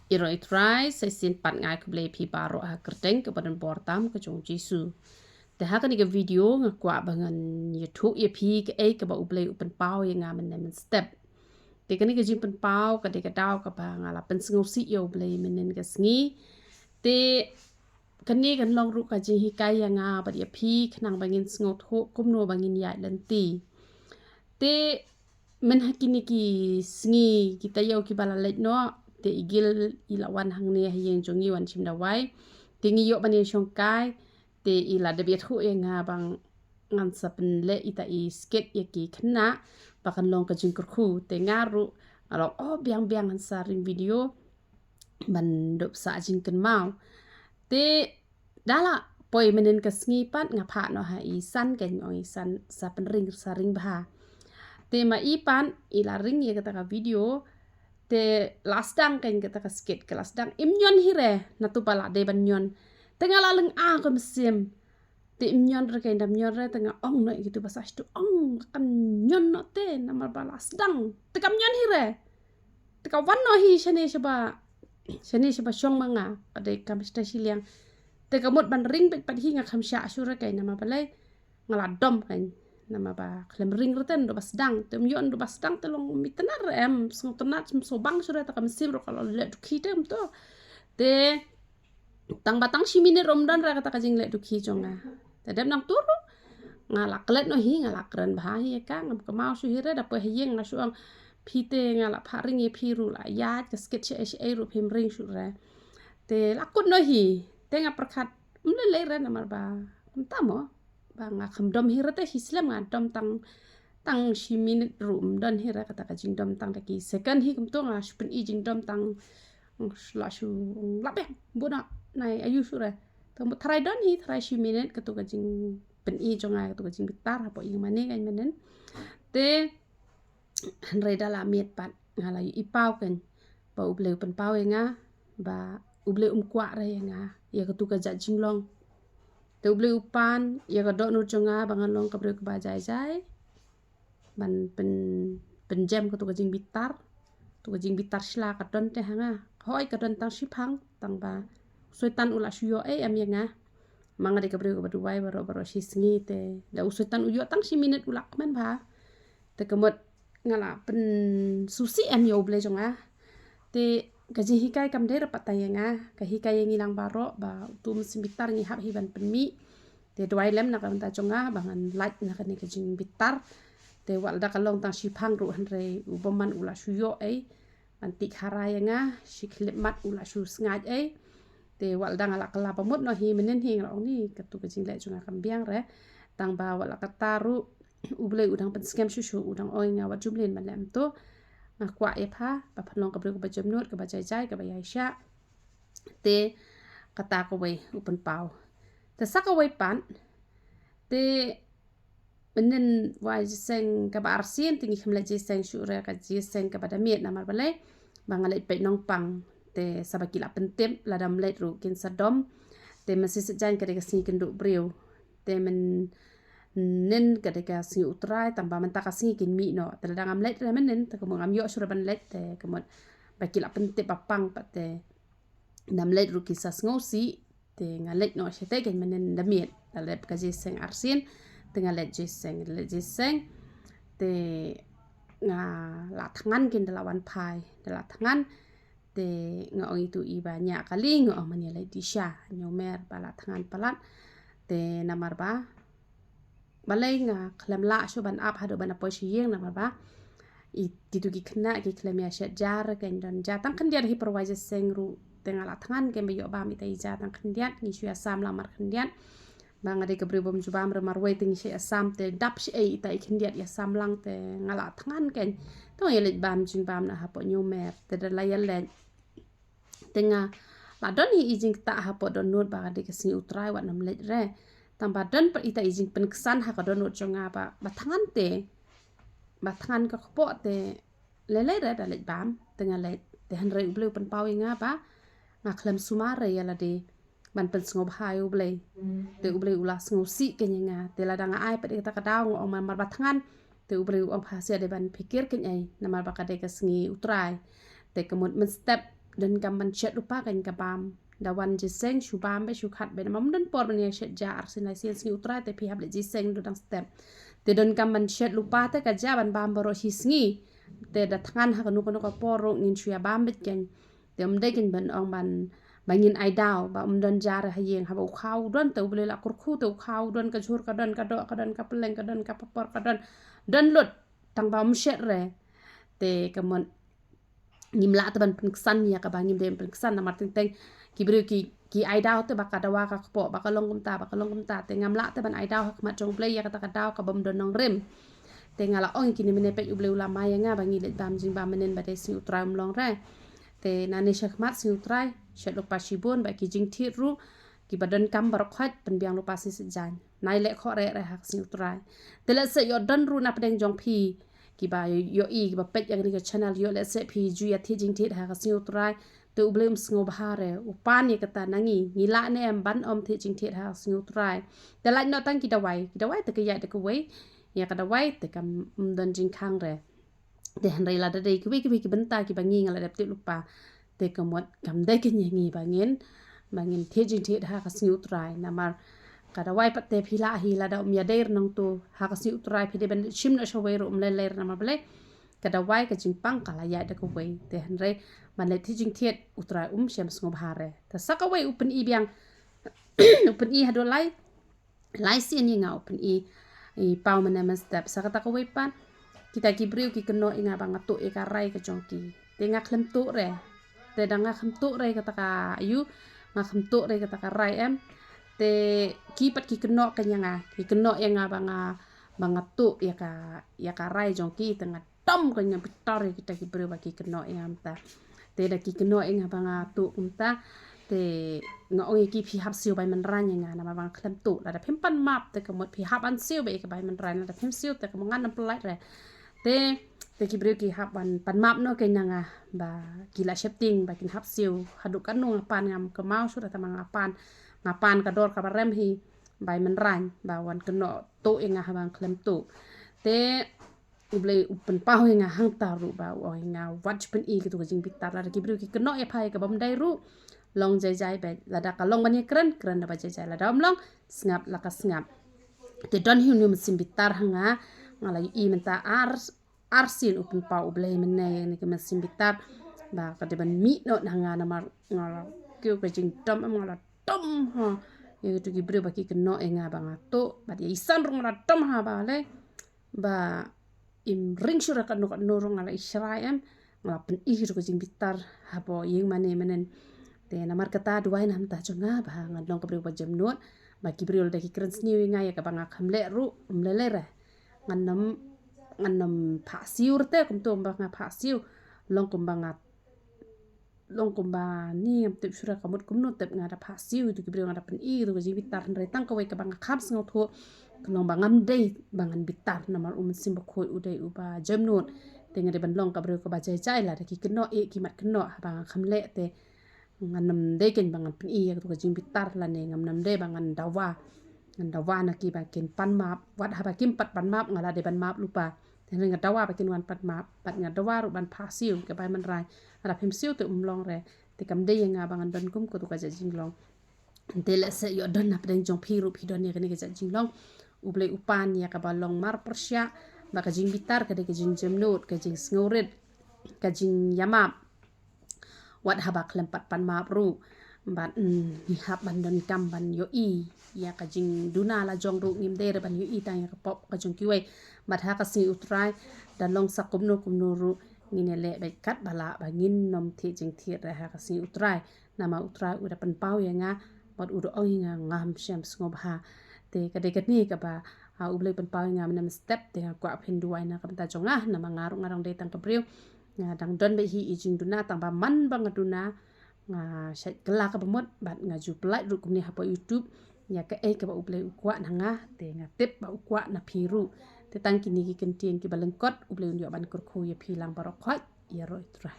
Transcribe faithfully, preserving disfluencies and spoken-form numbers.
Ïaroh ïa u Trai, sa shisien pat nga ai khublei ïa phi baroh ha ka kyrteng kaba donbor tam ka jong u Jisu. Te ha kane ka video nga kwah ba ngan ïathuh ïa phi kaei kaba U Blei u pynpaw ïa nga mynne mynstep. Te kane ka jingpynpaw ka dei ka daw kaba nga la pynsngewsih ïa U Blei mynne ka sngi. Te kane kan long ruh ka jinghikai ïa nga bad ïa phi khnang ba ngin sngewthuh kumno ba ngin ïaid lynti. Te mynha kine ki sngi ki taïew kiba la leit noh, te i Gil i la wan hangne ha ïing jong ngi wan shim dawai. Te ngi ïoh ban ïashongkai, te i la dep ïathuh ïa nga ba ngan sa pynleh ita i skit ïa ki khynnah ba kan long ka jingkyrkhu. Te nga ruh nga long, oh, biang biang ngan sa ring video ban dup sah jingkynmaw. Te da la poi mynne ka sngi pat nga phah noh ha i San, kan ong i San sa pynring sa ring bha. Te ma i pat i la ring ïa kata ka video, te la sdang kan kata ka skit ka la sdang. Im ñion hi re, naduh ba la dei ban ñion. Te nga la lyngngoh ka mynsiem. Te im ñion re, kan dam ñion re, te nga ong noh ïa kitu ba sah sha tu, ong kan ñion noh te namar ba la sdang. Te kam ñion hi re. Te ka wan noh hi shane shaba, shane shaba shong ma nga, ka dei ka Mister Shiliang. Te ka mut ban ring beit pat hi nga kham shah shuh re, kan namar balei nga la dom, kan namar ba khlem ring re te naduh ba sdang. Te im ñion naduh ba sdang te long mi tynat re, em sngewtynnat, em sngewbang shuh re, te ka mynsiem ruh ka la leh dukhi te em to. Te tang ba tang shi minit ruh ym don re kata ka jingleh dukhi jong nga. Te dep nangta ruh nga la klet noh hi, nga la kren bha hi ïa ka, ngam kynmaw shuh hi re. Da poi ha ïing nga shu ong, phi te nga la phah ring ïa phi ruh la ïaid ka skit shaei shaei ruh phim ring shuh re. Te la kut noh hi. Te nga pyrkhat ym lei lei re namar ba kumta mo, ba nga kham dom hi re te shi slem, nga dom tang tang shi minit ruh ym don hi re kata ka jingdom, tang da ki second hi kumto. Nga shu pyni jingdom tang, mm, shu la shu, mm, lap biang, bun noh, nai aïu shuh re. Te mut tharai don hi, tharai shi minit katu ka jingpyni jong nga, katu ka jingbitar hapoh ïing mane kan mynne. Te hynrei da la miet pat nga la ïohi paw, kan ba U Blei u pynpaw ïa nga ba U Blei um kwah re ïa nga ïa katu ka jait jinglong. Te U Blei u pan ïa ka dohnud jong nga ba ngan long ka briew kaba jai jai ban pyn, pynjem katu ka jingbitar. Tu ka jingbitar shla ka don te ha nga. Hooid ka don tang shiphang, tang ba u Soitan u la shu ïoh ei em ïa nga. Ma nga dei ka briew kaba duwai baroh baroh shi sngi, te da u Soitan u ïoh tang shi minit u la kmen bha. Te ka mut nga la pynsngewsih em ïa U Blei jong nga. Te ka jinghikai kam dei re pat tang ïa nga, ka hikai ïa ngi lang baroh ba utu u mynsiem bitar ngi hap hi ban pynmih. Te duwai lem na ka bynta jong nga ba ngan lait na kane ka jingbitar. Te wat lada ka long tang shiphang ruh hynrei u bymman u la shu ïoh ei ban tih khara ïa nga, shi khyllipmat u la shu sngaid ei. Te wat lada nga la kylla ba mut noh hi mynne hi, nga la ong ni katu ka jingleh jong nga kam biang re. Tang ba wat la katta ruh U Blei u dang pynskhem shuh shuh, u dang ong ïa nga wat ju mlien ban leh kumto. Nga kwah ïa pha ba phan long ka briew kaba jemnud, kaba jai jai, kaba ïaishah. Te kata kawei u pynpaw. Te sa kawei pat, te mynne wai jingïaseng kaba arsien te ngi kham leit jingïaseng shuh re, ka jingïaseng kaba da miet namar balei ba nga leit peit nongpang. Te sa ba ki la pyntip lada ym leit ruh kin sa dom. Te mynshisha jan ka dei ka sngi kynduh briew. Te mynne ka dei ka sngi U Trai, tang ba mynta ka sngi kin mih noh. Te lada ngam leit re mynne te ka mut ngam ïoh shuh re ban leit, te ka mut ba ki la pyntip ba pang pat, te lada ym leit ruh ki sa sngewsih. Te nga leit noh shatei, kan mynne da miet, da leit ka jingïaseng arsien. Te nga leit jingïaseng, leit jingïaseng. Te nga la thngan, kin da la wan phai, da la thngan. Te nga ong ïa itu i ba ñiah kali, nga ong mane leit dih sha, ñiewmer ba la thngan palat. Te namar ba balei nga khlem lah shuh ban ap haduh ban da poi sha ïing namar ba iti tu ki khynnah ki khlem ïa shet jar, kan don ja tang khyndiat hi, pyrwai jingïaseng ruh te nga la thngan, kan ba ïoh bam ita i ja tang khyndiat, ngi shu ïasam lang markhyndiat. Ba nga dei ka briew bym ju bam re marwei, te ngi shu ïasam, te dap shaei ita i khyndiat ïasam lang, te nga la thngan, kan to ïa leit bam jingbam na hapoh ñiewmer. Te da la ïa leit, te nga la don hi i jingktah hapoh dohnud ba ka dei ka sngi U Trai, wat nym leit re. Tang ba don pat ita i jingpynksan ha ka dohnud jong nga ba, ba thngan te, ba thngan ka kpoh te lei lei re da leit bam. Te nga leit, te hynrei U Blei u pynpaw ïa nga ba nga khlem sumar re ïa lade ban pynsngewbha ïa U Blei. Te U Blei u la sngewsih, kan ïa nga. Te lada nga ai pat ïa kata ka daw, nga ong man mar ba thngan, te U Blei u ong pha sha dei ban phikir, kan ei, namar ba ka dei ka sngi U Trai. Te ka mut mynstep donkam ban shet lypa kane ka bam. Da wan jingïaseng shu bam beit, shu khat beit, namar ym don por ban ïa shet ja, arsien laisien sngi U Trai te phi hap leit jingïaseng, don dang step. Te donkam ban shet lypa te ka ja ban bam baroh shi sngi. Te da thngan ha kano kano ka por ruh ngin shu ïa bam beit kane. Te ym dei kane ban ong ban, ba ngin ai daw ba ym don ja re ha ïing, haba u khaw u don, te U Blei la kyrkhu, te u khaw u don, ka jhur ka don, ka doh ka don, ka pylleng ka don, ka papor ka don, don lut, tang ba ym shet re. Te ka mut ngim lah te ban pynksan ïa kaba ngim dei ban pynksan, namar teng teng ki briew ki, ki ai daw te ba ka dawa ka kpoh, ba ka long kumta, ba ka long kumta. Te ngam lah te ban ai daw ha khmat jong U Blei ïa kata ka daw kaba ym don nongrim. Te nga la ong, kine mynne peit U Blei u la mai ïa nga ba ngi leit bam jingbam mynnin ba dei sngi U Trai ym long re. Te nangne sha khmat sngi U Trai, shet lypa shibun, ba ki jingthied ruh kiba donkam baroh khoit, pynbiang lypa shisha jan. Nai leh khoh re re ha ka sngi U Trai. Te lehse ïoh don ruh na pdeng jong phi kiba ïohi, kiba peit ïa kane ka channel, ïoh lehse phi ju ïa thied jingthied ha ka sngi U Trai. Te U Blei um sngewbha re, u pan ïa kata na ngi, ngi lah ne em ban ym thied jingthied ha ka sngi U Trai. Te lait noh tang ki dawai, ki dawai te ka ïaid da kawei, ïa ka dawai te kam don jingkhang re. Te hynrei lada dei kiwei kiwei ki bynta kiba ngi nga la dep tip lypa, te ka mut kam dei kane ïa ngi ba ngin, ba ngin thied jingthied ha ka sngi U Trai, namar ka dawai pat te phi lah hi, lada um ïadei re nangto ha ka sngi U Trai, phi dei ban shim noh shawei ruh um lei lei re, namar balei? Ka dawai ka jingpang ka la ïaid da kawei. Te hynrei ban leit thied jingthied U Trai um shym sngewbha re. Te sa kawei u pyni biang, u pyni haduh lai, lai sien ïa nga u pyni, i paw mynne mynstep. Sa kata kawei pat, kita ki briew ki kynnoh ïa nga ba nga tuh ïa ka rai ka jong ki. Te nga khlem tuh re. Te da nga khlem tuh re kata ka, aïu, nga khlem tuh re kata ka rai em. Te ki pat ki kynnoh kane ïa nga, ki kynnoh ïa nga ba nga, ba nga tuh ïa ka, ïa ka rai jong ki, te nga dom, ka nga bitar ïa kita ki briew ba ki kynnoh ïa nga mynta. Te da ki kynnoh ïa nga ba nga tuh kumta, te nga ong ïa ki, phi hap siew bai mynrain ïa nga, namar ba nga khlem tuh. Lada phim pan map te ka mut phi hap ban siew beit ïa ka bai mynrain, lada phim siew te ka mut ngan ym pynlait re. Te, te ki briew ki hap ban pan map noh kane na nga ba ki la sheptieng ba kin hap siew. Haduh katno nga pan, ngam kynmaw shuh, te ma nga pan, nga pan ka dor kaba rem hi bai mynrain, ba wan kynnoh tuh ïa nga haba nga khlem tuh. Te U Blei u pynpaw ïa nga hangta ruh ba u ong ïa nga, wat shu pyni katu ka jingbitar. Lada ki briew ki kynnoh ïa pha ïa ka bym dei ruh, long jai jai beit. Lada ka long ban ïakren, kren da ba jai jai. Lada ym long, sngap la ka sngap. Te don hi une u mynsiem bitar ha nga, nga la ïohi mynta ar, ar sien u pynpaw U Blei mynne ïa kane ka mynsiem bitar ba ka dei ban mih noh na nga, namar nga la kiew ka jingdom em, nga la dom ha ïa kito ki briew ba ki kynnoh ïa nga ba nga tuh, bad ïa i san ruh nga la dom ha, balei? Ba im ring shuh re katno katno ruh nga la i shrai em, nga la pyni ruh ka jingbitar hapoh ïing mane mynnin. Te namar kata duwai na bynta jong nga ba ngan long ka briew ba jemnud, ba ki briew lada ki kren sniew ïa nga ïa kaba nga kham leh ruh, ym lei lei re. Ngan ym, ngan ym phah siew re te, kumto ba nga phah siew, long kumba nga long kumba ni ngam tip shuh re ka mut kumno, tip nga da phah siew ïa kito ki briew, nga da pyni ïa kito ki jingbitar, hynrei tang kawei kaba nga kham sngewthuh ka long ba ngam dei ba ngan bitar, namar U Mynsiem Bakhuid u dei uba jemnud. Te nga dei ban long ka briew kaba jai jai, lada ki kynnoh ïa ki mat kynnoh haba nga kham leh, te ngan ym dei keiñ ba ngan pyni ïa kito ki jingbitar lane ngam ym dei ba ngan dawa, ngan dawa na ki ba kin pan map. Wat haba kim pat pan map nga la dei ban map lypa. Te nga dawa ba kin wan pan map, bad nga dawa ruh ban phah siew ka bai mynrain. Lada phim siew te um long re. Te kam dei ïa nga ba ngan don kum katu ka jait jinglong. Te lehse ïoh don na pdeng jong phi ruh phi don ïa kane ka jait jinglong. U Blei u pan ïa kaba long marpyrshah ba ka jingbitar ka dei ka jingjemnud, ka jingsngewrit, ka jingïamap. Wat haba khlem pat pan map ruh, bad, mm, ngi hap ban donkam ban ïohi ïa ka jingduna la jong ruh, ngim dei re ban ïohi tang ïa ka pop ka jong kiwei. Bad ha ka sngi U Trai, da long sa kumno kumno ruh, ngin ïaleh beit katba lah ba ngin ym thied jingthied re ha ka sngi U Trai. Namar U Trai u da pynpaw ïa nga, bad u da ong ïa nga, ngam shym sngewbha. Te ka dei kane kaba, ah, U Blei u pynpaw ïa nga mynne mynstep, te nga kwah phin duwai na ka bynta jong nga, namar nga ruh nga dang dei tang ka briew. Nga dang don beit hi i jingduna, tang ba man ba nga duna, nga shait kylla kaba mut, bad nga ju pyllait ruh kumne hapoh YouTube ïa kaei kaba U Blei u kwah na nga, te nga tip ba u kwah na phi ruh. Te tang kine ki kyntien kiba lyngkot, U Blei un ïoh ban kyrkhu ïa phi lang baroh khoit, ïaroh ïa U Trai.